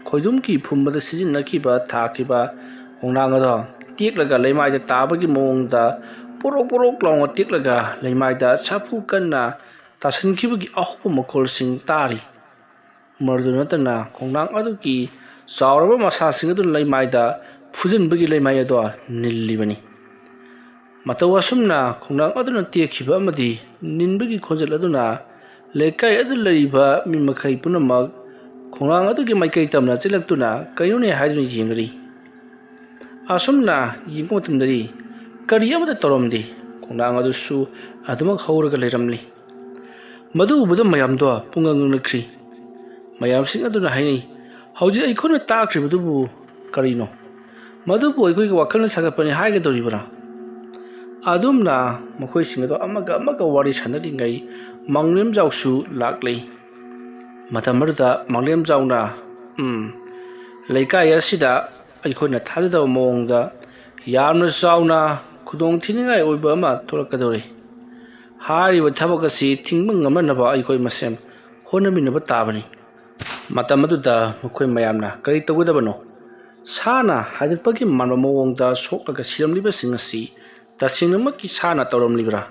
ꯈꯣꯏꯗꯨꯝꯒꯤ ꯐꯨꯝꯕꯗ ꯁꯤꯖꯤꯟꯅꯈꯤꯕ, ꯊꯥꯈꯤꯕ ꯈꯣꯡꯅꯥꯡ ꯑꯗꯣ ꯇꯦꯛꯂꯒ ꯂꯩꯃꯥꯏꯗ ꯇꯥꯕꯒꯤ ꯃꯑꯣꯡꯗ ꯄꯣꯔꯣꯛ ꯄꯣꯔꯣꯛ ꯂꯥꯎꯅ ꯇꯦꯛꯂꯒ ꯂꯩꯃꯥꯏꯗ ꯁꯥꯐꯨ ꯀꯟꯅ ꯇꯥꯁꯤꯟꯈꯤꯕꯒꯤ ꯑꯍꯧꯕ ꯃꯈꯣꯜꯁꯤꯡ ꯇꯥꯔꯤ꯫ ꯃꯗꯨ ꯅꯠꯇꯅ ꯈꯣꯡꯅꯥꯡ ꯑꯗꯨꯒꯤ ꯆꯥꯎꯔꯕ ꯃꯁꯥꯁꯤꯡ ꯑꯗꯨꯅ ꯂꯩꯃꯥꯏꯗ ꯐꯨꯖꯤꯟꯕꯒꯤ ꯂꯩꯃꯥꯏ ꯑꯗꯣ ꯅꯤꯜꯂꯤꯕꯅꯤ꯫ ꯃꯇꯧ ꯑꯁꯨꯝꯅ ꯈꯣꯡꯅꯥꯡ ꯑꯗꯨꯅ ꯇꯦꯛꯈꯤꯕ ꯑꯃꯗꯤ ꯅꯤꯟꯕꯒꯤ ꯈꯣꯟꯖꯦꯜ ꯑꯗꯨꯅ ꯂꯩꯀꯥꯏ ꯑꯗꯨ ꯂꯩꯔꯤꯕ ꯃꯤ ꯃꯈꯩ ꯄꯨꯝꯅꯃꯛ ꯈꯣꯡꯅꯥꯡ ꯑꯗꯨꯒꯤ ꯃꯥꯏꯀꯩ ꯇꯝꯅ ꯆꯦꯜꯂꯛꯇꯨꯅ ꯀꯩꯅꯣꯅꯦ ꯍꯥꯏꯗꯨꯅ ꯌꯦꯡꯅꯔꯤ꯫ ꯑꯁꯨꯝꯅ ꯌꯦꯡꯕ ꯃꯇꯝꯗꯗꯤ ꯀꯔꯤ ꯑꯃꯠꯇ ꯇꯧꯔꯝꯗꯦ꯫ ꯈꯣꯡꯅꯥꯡ ꯑꯗꯨꯁꯨ ꯑꯗꯨꯃꯛ ꯍꯧꯔꯒ ꯂꯩꯔꯝꯂꯤ꯫ ꯃꯗꯨ ꯎꯕꯗ ꯃꯌꯥꯝꯗꯣ ꯄꯨꯡꯉꯛ ꯉꯛꯅꯈ꯭ꯔꯤ꯫ ꯃꯌꯥꯝꯁꯤꯡ ꯑꯗꯨꯅ ꯍꯥꯏꯅꯩ, ꯍꯧꯖꯤꯛ ꯑꯩꯈꯣꯏꯅ ꯇꯥꯈ꯭ꯔꯤꯕꯗꯨꯕꯨ ꯀꯔꯤꯅꯣ? ꯃꯗꯨꯕꯨ ꯑꯩꯈꯣꯏꯒꯤ ꯋꯥꯈꯜꯅ ꯁꯥꯒꯠꯄꯅꯤ ꯍꯥꯏꯒꯗꯧꯔꯤꯕ꯭ꯔꯥ? ꯑꯗꯨꯝꯅ ꯃꯈꯣꯏꯁꯤꯡ ꯑꯗꯨ ꯑꯃꯒ ꯑꯃꯒ ꯋꯥꯔꯤ ꯁꯥꯟꯅꯔꯤꯉꯩ ꯃꯥꯡꯂꯦꯝꯖꯥꯎꯁꯨ ꯂꯥꯛꯂꯦ꯫ ꯃꯇꯝ ꯑꯗꯨꯗ ꯃꯥꯡꯂꯦꯝꯖꯥꯎꯅ, "ꯎꯝ, ꯂꯩꯀꯥꯏ ꯑꯁꯤꯗ ꯑꯩꯈꯣꯏꯅ ꯊꯥꯖꯗꯕ ꯃꯑꯣꯡꯗ ꯌꯥꯝꯅ ꯆꯥꯎꯅ ꯈꯨꯗꯣꯡ ꯊꯤꯅꯤꯡꯉꯥꯏ ꯑꯣꯏꯕ ꯑꯃ ꯊꯣꯛꯂꯛꯀꯗꯧꯔꯤ꯫ ꯍꯥꯏꯔꯤꯕ ꯊꯕꯛ ꯑꯁꯤ ꯊꯤꯡꯕ ꯉꯝꯅꯅꯕ ꯑꯩꯈꯣꯏ ꯃꯁꯦꯟ ꯍꯣꯠꯅꯃꯤꯟꯅꯕ ꯇꯥꯕꯅꯤ꯫" ꯃꯇꯝ ꯑꯗꯨꯗ ꯃꯈꯣꯏ ꯃꯌꯥꯝꯅ ꯀꯔꯤ ꯇꯧꯒꯗꯕꯅꯣ? ꯁꯥꯅ ꯍꯥꯏꯗꯠꯄꯒꯤ ꯃꯥꯟꯕ ꯃꯑꯣꯡꯗ ꯁꯣꯛꯂꯒ ꯁꯤꯔꯝꯂꯤꯕꯁꯤꯡ ꯑꯁꯤ ꯇꯁꯦꯡꯅꯃꯛꯀꯤ ꯁꯥꯅ ꯇꯧꯔꯝꯂꯤꯕ꯭ꯔꯥ?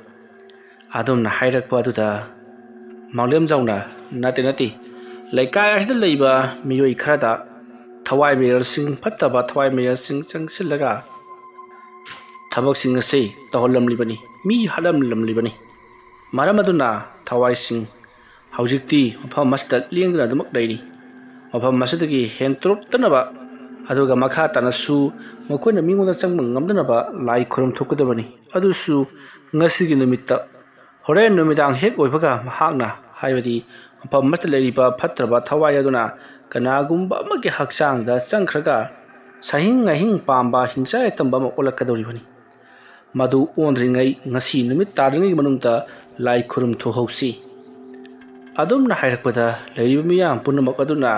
ꯑꯗꯨꯝꯅ ꯍꯥꯏꯔꯛꯄ ꯑꯗꯨꯗ ꯃꯥꯡꯂꯦꯝꯖꯥꯎꯅ, "ꯅꯠꯇꯦ, ꯅꯠꯇꯦ, ꯂꯩꯀꯥꯏ ꯑꯁꯤꯗ ꯂꯩꯕ ꯃꯤꯑꯣꯏ ꯈꯔꯗ ꯊꯋꯥꯏ ꯃꯤꯔꯦꯜꯁꯤꯡ, ꯐꯠꯇꯕ ꯊꯋꯥꯏ ꯃꯤꯔꯦꯜꯁꯤꯡ ꯆꯪꯁꯤꯜꯂꯒ ꯊꯕꯛꯁꯤꯡ ꯑꯁꯤ ꯇꯧꯍꯜꯂꯝꯂꯤꯕꯅꯤ, ꯃꯤ ꯍꯥꯠꯂꯝꯂꯝꯂꯤꯕꯅꯤ꯫ ꯃꯔꯝ ꯑꯗꯨꯅ ꯊꯋꯥꯏꯁꯤꯡ ꯍꯧꯖꯤꯛꯇꯤ ꯃꯐꯝ ꯑꯁꯤꯗ ꯂꯦꯡꯗꯅ ꯑꯗꯨꯃꯛ ꯂꯩꯔꯤ꯫ ꯃꯐꯝ ꯑꯁꯤꯗꯒꯤ ꯍꯦꯟꯇꯣꯔꯛꯇꯅꯕ, ꯑꯗꯨꯒ ꯃꯈꯥ ꯇꯥꯅꯁꯨ ꯃꯈꯣꯏꯅ ꯃꯤꯉꯣꯟꯗ ꯆꯪꯕ ꯉꯝꯗꯅꯕ ꯂꯥꯏ ꯈꯨꯔꯨꯝ ꯊꯣꯛꯀꯗꯕꯅꯤ꯫ ꯑꯗꯨꯁꯨ ꯉꯁꯤꯒꯤ ꯅꯨꯃꯤꯠꯇ꯫ ꯍꯣꯔꯦꯟ ꯅꯨꯃꯤꯗꯥꯡ ꯍꯦꯛ ꯑꯣꯏꯕꯒ ꯃꯍꯥꯛꯅ, ꯍꯥꯏꯕꯗꯤ ꯃꯐꯝ ꯑꯁꯤꯗ ꯂꯩꯔꯤꯕ ꯐꯠꯇ꯭ꯔꯕ ꯊꯋꯥꯏ ꯑꯗꯨꯅ ꯀꯅꯥꯒꯨꯝꯕ ꯑꯃꯒꯤ ꯍꯛꯆꯥꯡꯗ ꯆꯪꯈ꯭ꯔꯒ ꯁꯍꯤꯡ ꯉꯥꯍꯤꯡ ꯄꯥꯝꯕ ꯍꯤꯡꯆꯥꯏ ꯇꯝꯕ ꯑꯃ ꯑꯣꯜꯂꯛꯀꯗꯧꯔꯤꯕꯅꯤ꯫ ꯃꯗꯨ ꯑꯣꯟꯗ꯭ꯔꯤꯉꯩ ꯉꯁꯤ ꯅꯨꯃꯤꯠ ꯇꯥꯗ꯭ꯔꯤꯉꯩꯒꯤ ꯃꯅꯨꯡꯗ ꯂꯥꯏ ꯈꯨꯔꯨꯝ ꯊꯣꯛꯍꯧꯁꯤ꯫" ꯑꯗꯨꯝꯅ ꯍꯥꯏꯔꯛꯄꯗ ꯂꯩꯔꯤꯕ ꯃꯤꯌꯥꯝ ꯄꯨꯝꯅꯃꯛ ꯑꯗꯨꯅ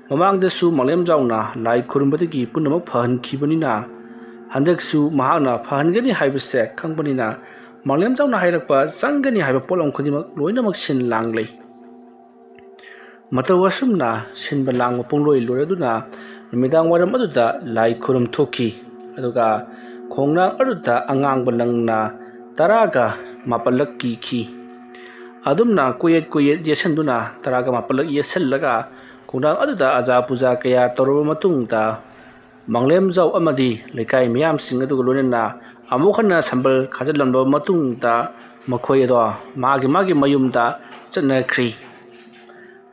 ꯃꯃꯥꯡꯗꯁꯨ ꯃꯥꯂꯦꯝꯖꯥꯎꯅ ꯂꯥꯏ ꯈꯨꯔꯨꯝꯕꯗꯒꯤ ꯄꯨꯝꯅꯃꯛ ꯐꯍꯟꯈꯤꯕꯅꯤꯅ ꯍꯟꯗꯛꯁꯨ ꯃꯍꯥꯛꯅ ꯐꯍꯟꯒꯅꯤ ꯍꯥꯏꯕꯁꯦ ꯈꯪꯕꯅꯤꯅ ꯃꯥꯂꯦꯝꯖꯥꯎꯅ ꯍꯥꯏꯔꯛꯄ ꯆꯪꯒꯅꯤ ꯍꯥꯏꯕ ꯄꯣꯠꯂꯝ ꯈꯨꯗꯤꯡꯃꯛ ꯂꯣꯏꯅꯃꯛ ꯁꯤꯟ ꯂꯥꯡꯂꯦ꯫ ꯃꯇꯧ ꯑꯁꯨꯝꯅ ꯁꯤꯟꯕ ꯂꯥꯡꯕ ꯄꯨꯡꯂꯣꯏ ꯂꯣꯏꯔꯗꯨꯅ ꯅꯨꯃꯤꯗꯥꯡ ꯋꯥꯏꯔꯝ ꯑꯗꯨꯗ ꯂꯥꯏ ꯈꯨꯔꯨꯝ ꯊꯣꯛꯈꯤ꯫ ꯑꯗꯨꯒ ꯈꯣꯡꯅꯥꯡ ꯑꯗꯨꯗ ꯑꯉꯥꯡꯕ ꯂꯪꯅ ꯇꯔꯥꯒ ꯃꯥꯄꯜꯂꯛ ꯀꯤꯈꯤ꯫ ꯑꯗꯨꯝꯅ ꯀꯣꯏꯌꯦꯠ ꯀꯣꯏꯌꯦꯠ ꯌꯦꯠꯁꯟꯗꯨꯅ ꯇꯔꯥꯒ ꯃꯥꯄꯜꯂꯛ ꯌꯦꯠꯁꯜꯂꯒ ꯈꯣꯡꯅꯥꯡ ꯑꯗꯨꯗ ꯑꯖꯥ ꯄꯨꯖꯥ ꯀꯌꯥ ꯇꯧꯔꯕ ꯃꯇꯨꯡꯗ ꯃꯥꯡꯂꯦꯝꯖꯥꯎ ꯑꯃꯗꯤ ꯂꯩꯀꯥꯏ ꯃꯤꯌꯥꯝꯁꯤꯡ ꯑꯗꯨꯒ ꯂꯣꯏꯅꯅ ꯑꯃꯨꯛ ꯍꯟꯅ ꯁꯝꯕꯜ ꯈꯥꯖꯤꯜꯂꯝꯂꯕ ꯃꯇꯨꯡꯗ ꯃꯈꯣꯏ ꯑꯗꯣ ꯃꯥꯒꯤ ꯃꯥꯒꯤ ꯃꯌꯨꯝꯗ ꯆꯠꯅꯈ꯭ꯔꯤ꯫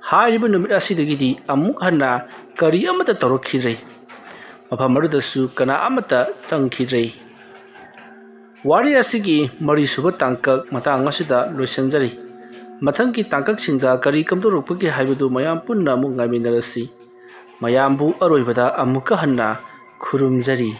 ꯍꯥꯏꯔꯤꯕ ꯅꯨꯃꯤꯠ ꯑꯁꯤꯗꯒꯤꯗꯤ ꯑꯃꯨꯛ ꯍꯟꯅ ꯀꯔꯤ ꯑꯃꯠꯇ ꯇꯧꯔꯛꯈꯤꯗ꯭ꯔꯦ꯫ ꯃꯐꯝ ꯑꯗꯨꯗꯁꯨ ꯀꯅꯥ ꯑꯃꯠꯇ ꯆꯪꯈꯤꯗ꯭ꯔꯦ꯫ ꯋꯥꯔꯤ ꯑꯁꯤꯒꯤ ꯃꯔꯤꯁꯨꯕ ꯇꯥꯡꯀꯛ ꯃꯇꯥꯡ ꯑꯁꯤꯗ ꯂꯣꯏꯁꯤꯟꯖꯔꯤ꯫ ꯃꯊꯪꯒꯤ ꯇꯥꯡꯀꯛꯁꯤꯡꯗ ꯀꯔꯤ ꯀꯝꯗꯧꯔꯛꯄꯒꯦ ꯍꯥꯏꯕꯗꯨ ꯃꯌꯥꯝ ꯄꯨꯟꯅ ꯑꯃꯨꯛ ꯉꯥꯏꯃꯤꯟꯅꯔꯁꯤ꯫ ꯃꯌꯥꯝꯕꯨ ꯑꯔꯣꯏꯕꯗ ꯑꯃꯨꯛꯀ ꯍꯟꯅ ꯈꯨꯔꯨꯝꯖꯔꯤ꯫